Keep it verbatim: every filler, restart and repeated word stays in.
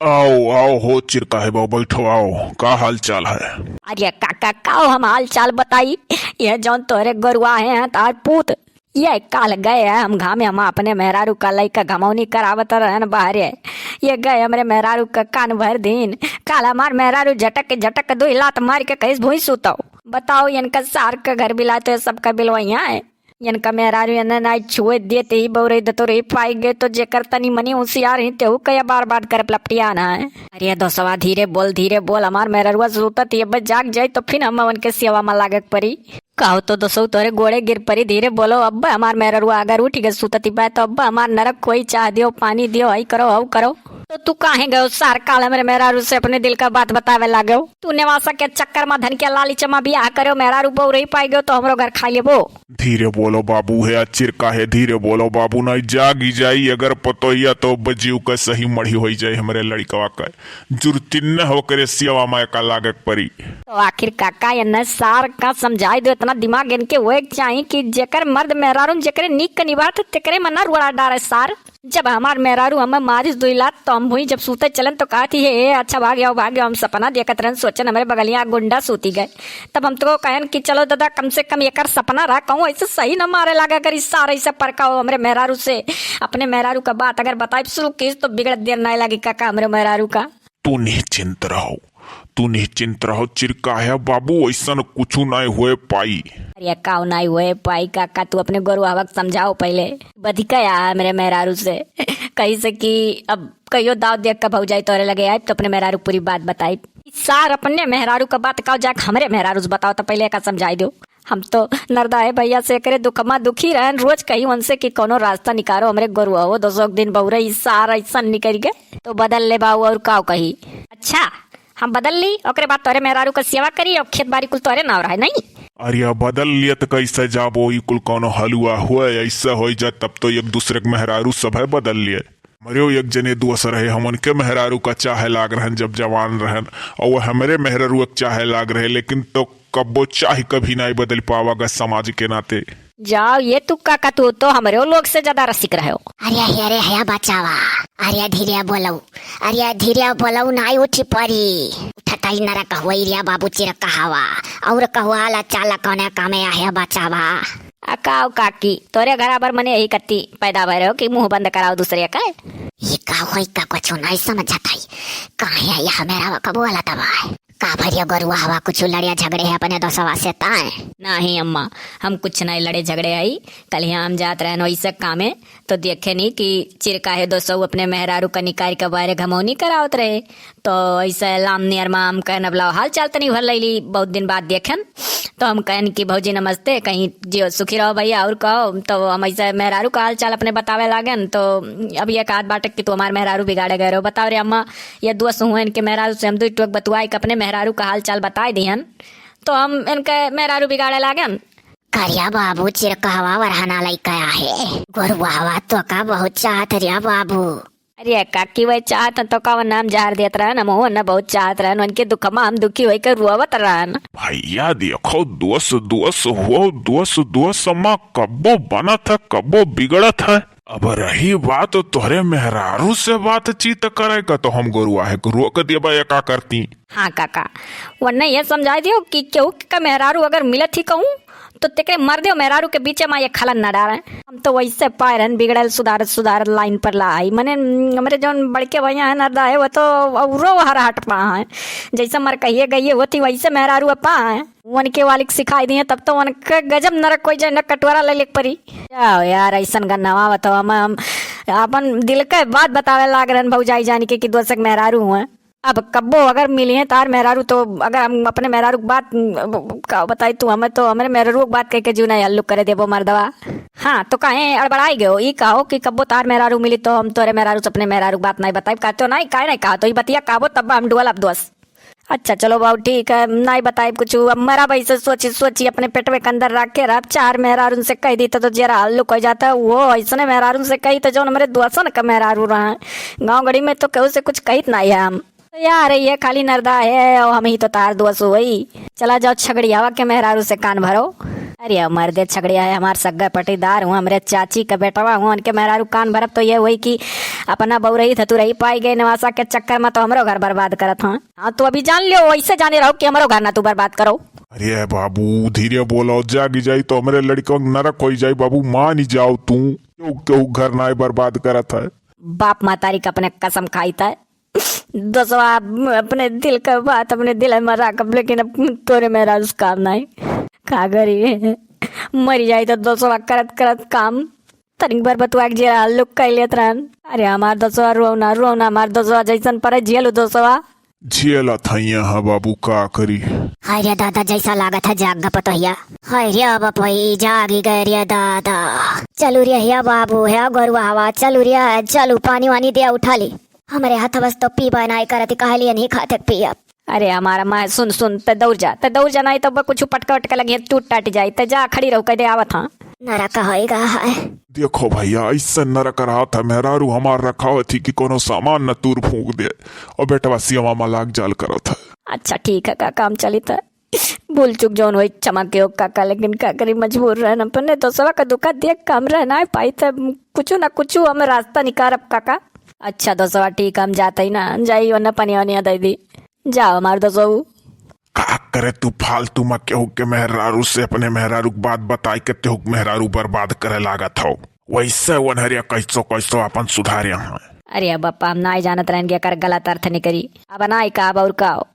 आओ, आओ हो चिरकाहे बाबू, बैठो, आओ, का हाल चाल है? अरे काका, का हम हाल चाल बताई? ये जौन तोहरे गोरुआ हैं, तार पूत, ये काल गए हैं हम घामे, हम अपने मेहरारू का लइका घमौनी करावत रहन बाहरे। ये गए हमरे मेहरारू का कान भर दीन। काल हमार मेहरारू झटक के, झटक के दुई लात मार के कहिस भुई सुतौ। बताओ, इनका सार का घर बिलाए तो ये सबका बिलवैया है। इनका मेहरारू एन्ने नाई छुए देते ही बौरई दतुरई पाई गए, तो जेकर तनी मनी होशियार ही तेहू कया बार बार करप लपटियान है। अरे दोसवा, धीरे बोल, धीरे बोल, हमार मेहररुआ सुतत ही, अब जाग जाई तो फिर हम उनके सेवा में लागक परी। कहो तो दोसऊ, तोरे गोड़े गिर परी, धीरे बोलो। अब हमार मेहररुआ अगर उठ गए सुतती बा, तो अब हमार नरक कोई, चाह दियो, पानी दियो, हई करो, हऊ करो। तो तू काहे गयो सार काल हमरे मेहरारू से अपने दिल का बात बतावे लागो? तू नेवासा के चक्कर में, धन के लालच में बियाह करो, मेहरारू बहू रही पाई गयो तो हमरो घर खा लेबो। धीरे बोलो बाबू, है चिरकाहे, धीरे बोलो बाबू, नहीं जागी जाई अगर पतोहिया तो बजियो का सही मढ़ी होई जाई हमरे लड़कवा का। जुर्तिन न होकरे सेवा में का लागक परी। तो आखिर काका, एन्ने सार का समझाई दो, इतना दिमाग इनके होए के चाही कि जेकर मर्द मेहरारून जेकरे नीक के निभात, तेकरे में ना रुआ डारे सार। जब हमार मेहरारू हमें मारिस दुई लात, तो हम हुई जब सूते चलन तो कहत ही, "हे, अच्छा भाग जाओ, भाग जाओ, हम सपना देखत रहन, सोचन हमरे बगलिया गुंडा सूती गए।" तब हम तो कहन कि चलो दादा, कम से कम एकर सपना रहा, कहूँ ऐसे सही न मारे लागा करी सार, ऐसे परका हो हमरे मेहरारू से। अपने मेहरारू का बात अगर बताइब शुरू कीस तो बिगड़त देर नहीं लागी काका हमरे मेहरारू का। तू निश्चिंत रहो, तू निश्चिंत रहो चिरकाहे बाबू, ऐसन कुछु नाय होए पाई। अरे काऊ नाय होए पाई काका, तू अपने गोरुआ हवा के समझाओ पहले। बधिका या हमरे मेहरारू से। कही से कि अब कहियो दाव देख के भौजाई तोरे लगे आइब तो अपने मेहरारू पूरी बात बताइब। ई सार अपने मेहरारू का बात काऊ जाके हमरे मेहरारू से बताओ तो पहले एका समझाई दो। हम तो नरदा है भैया से एकरे दुखमा दुखी रहन, रोज कही उनसे कि कोनो रास्ता निकारो हमरे गोरुआ हो, दसोक दिन बहुरे ई सार ऐसन निकल गए तो बदल ले बाऊ और काऊ कही। अच्छा, हम बदल ली, ओकरे बाद तोरे मेहरारू का सेवा करी और खेत बाड़ी कुल तोरे नाव रहे, नहीं? अरे बदल लिए तो कैसे जाबो, ई कुल कोनो हलुआ हुए, ऐसा होई जा तब तो एक दूसरे के मेहरारू सब है बदल लिए। हमरेओ एक जने दोस्त रहे, हमन के मेहरारू का चाहे लाग रहन जब जवान रहन, और वो हमरे मेहरारू के चाहे लाग रहे, लेकिन तो कब्बो चाह कभी नाई बदल पावा गा समाज के नाते। जाओ ये तू काका, तू तो हमरेओ लोग से ज्यादा रसिक रहे हो। अरे हे, अरे हया बचावा, अरे धीरे बोलऊ, अरे धीरे बोलऊ, नाई उठी परी। उठताई नरक होई रे बाबू चिरकाहवा, और कहुआ ला चाला कौने कामे आहे बचावा। आ काऊ काकी, तोरे घरा भर मने यही कत्ती पैदा भय रहो कि मुंह बंद कराओ दूसरे का? ये का होई का कुछ नहीं समझत है। काहे यह मेहरारू कबो वाला दवा है? का भरिया गोरुआ हवा कुछ लड़िया झगड़े है अपने दोसवा से ताए? नहीं अम्मा, हम कुछ नहीं लड़े झगड़े हई। कल यहाँ हम जात रहन वैसे कामे, तो देखे नी कि चिरकाहे दोसऊ अपने मेहरारू का निकाल के बाहरे घमौनी करावत रहे। तो ऐसे लाम नियर मा हम कहन, "अब लाओ हाल चाल तनी भर लैली, बहुत दिन बाद देखन।" तो हम कहन कि, "भौजी नमस्ते, कहीं जियो सुखी रहो भैया, और कहो।" तो हम ऐसे मेहरारू का हाल चाल अपने बतावे लागन। तो अब ये कहत बाटे कि तू हमार मेहरारू बिगाड़े गए रहो। बताओ रे अम्मा, ये दोस्त हुए इनके मेहरारू से हम दुई टोक बतुआई के अपने मेहरारू का हाल चाल बताए दिहन। तो हम इनके मेहरारू बिगाड़े लागन। करिया बाबू चिरकहवा वरहना लइका आहे। गोरुआवा तो का बहुत चाहत रिया बाबू। अरे काकी, वही चाहत तो का वो नाम जहर देत रहन, हम वो न बहुत चाहत रहन, उनके दुख मा हम दुखी होई के रोवत रहन। भैया देखो दोस्त, दोस्त हो, दोस्त, दोस्त मा कब्बो बनत है, कब्बो बिगड़त है। अब रही बात तोहरे मेहरारू से बातचीत करे का, तो हम गोरुआ है रोक देबा या का करती? हाँ काका, वरना ये समझाई दियो कि केहू का मेहरारू अगर मिलत ही कहूँ, तो तेकरे मर्दे और मेहरारू के बीचे मा ये खलन न डारे। हम तो वैसे पाए रहन बिगड़ल सुधारत सुधारत लाइन पर ला आई। मने, हमरे जौन बड़के भैया है नरदा है, वो तो औरो हर हट पा है। जैसे मर कहिए गई होती वैसे मेहरारू पा है। उनके वालिक सिखाई दिए तब तो उनके गजब नरक कोई जाए न कटोरा ले लेके परी। जाओ यार, ऐसन गन्नवा बताओ, हम, हम अपन दिल के बात बतावे लाग रहन भौजाई जान के कि दोसक मेहरारू हुए। अब कब्बो अगर मिली है तार मेहरारू, तो अगर हम अपने मेहरारू के बात, का बताई तू हमें, तो हमरे मेहरारू के बात कह के जीव नहीं हल्लुक करे देबो मर्दवा। हाँ, तो काहे अड़बड़ाई गयो? ई कहो कि कब्बो तार मेहरारू मिली, तो हम तोरे मेहरारू से अपने मेहरारू के बात नहीं बताई, कहते हो नहीं, काहे नहीं कहा, तो ई बतिया कहबो तब हम डुअल अब दोस्त। अच्छा चलो बाबू ठीक है, नहीं बताई कुछ। अब मरा भाई से सोची सोची अपने पेटवे के अंदर रख के रह, चार मेहरारू उनसे कह दी तो, तो जरा हल्लुक हो जाता। वो ऐसने मेहरारू उनसे कही तो जौन हमरे दोस्तन का मेहरारू रहा। गाँव गड़ी में तो केहू से कुछ कहित नहीं है हम। तो यार, ये खाली नरदा है और हम ही तो तार दोस्त होई। चला जाओ छगड़ियावा के मेहरारू से कान भरो। अरे मर्दे छगड़िया है, हमार सग्गा पटीदार हुआ, हमरे चाची का बेटवा हुआ, उनके मेहरारू कान भरब तो ये हुई कि अपना बउरही धतुरही पाई गए नवासा के चक्कर में तो हमरो घर बर्बाद करत हाँ। हाँ, तो अभी जान लियो, वैसे जाने रहो कि हमरो घर ना तू बर्बाद करो। अरे बाबू, धीरे बोलो, जागी जाई तो हमरे लड़का नरक होई जाई बाबू, मानी जाओ तू। केहू, केहू घर नाय बर्बाद करत है। बाप महतारी का अपने कसम खाई था। दोस्तवा, अपने दिल का बात अपने दिल में रखब, लेकिन अब तोरे मेहरारू से काम नाय। का करी? मरी जाई तो दोस्तवा करत करत काम। तनिक भर बतुआ के जिया लुक कर लेत रहन। अरे हमार दोस्तवा, रोना, रोना, हमार दोस्तवा, जैसन परे झेलू दोस्तवा। झेलत है यहाँ बाबू, का करी। हाय रे दादा, जैसा लागत है जाग ग पतोहिया। हाय रे बापई, जागी गए रे दादा। चलू रे हिया बाबू, है गोरुआ हवा, चलू रे, चलू पानी वानी दे उठा ली। हमरे हथवा से तो पीबा नाय करत, कहलिए नहीं खाते पियब। अरे हमारा माँ, सुन, सुन, ते दौड़ जा, ते दौड़ जा, नाई तो बा कुछ पटका वटका लगे, टूट टाट जाए, ते जा खड़ी रहो, कह दे आवत हाँ। नरक होएगा है। देखो भैया, ऐसे नरक रहत है, मेहरारू हमार रखावत ही कि कोनो सामान न तूर फूंक दे, और बेटवा सियावा में लाग जाल करत है। अच्छा ठीक है काका, हम चलित है। भूल चूक जौन होई क्षमा के हो काका, लेकिन का करी, मजबूर रहन अपने दोस्तवा का दुखा देख के हम रह ना पाई, तब कुछ ना कुछ हम रास्ता निकारब काका। अच्छा दोस्तवा ठीक, हम जाते ही ना, जाई ओने पनिया वनिया दे दी। जाओ हमार दोस्तवा। का करे तू फालतू में केहू के मेहरारू से, अपने मेहरारू के बात बताई के तेहू के मेहरारू बर्बाद करे लागत हो। वैसे वनहरिया कैसो कैसो अपन सुधारे हैं। अरे अब बापा, हम नाई जानत रहन कि एकर गलत अर्थ निकरी। अब नाई कहब और का हो।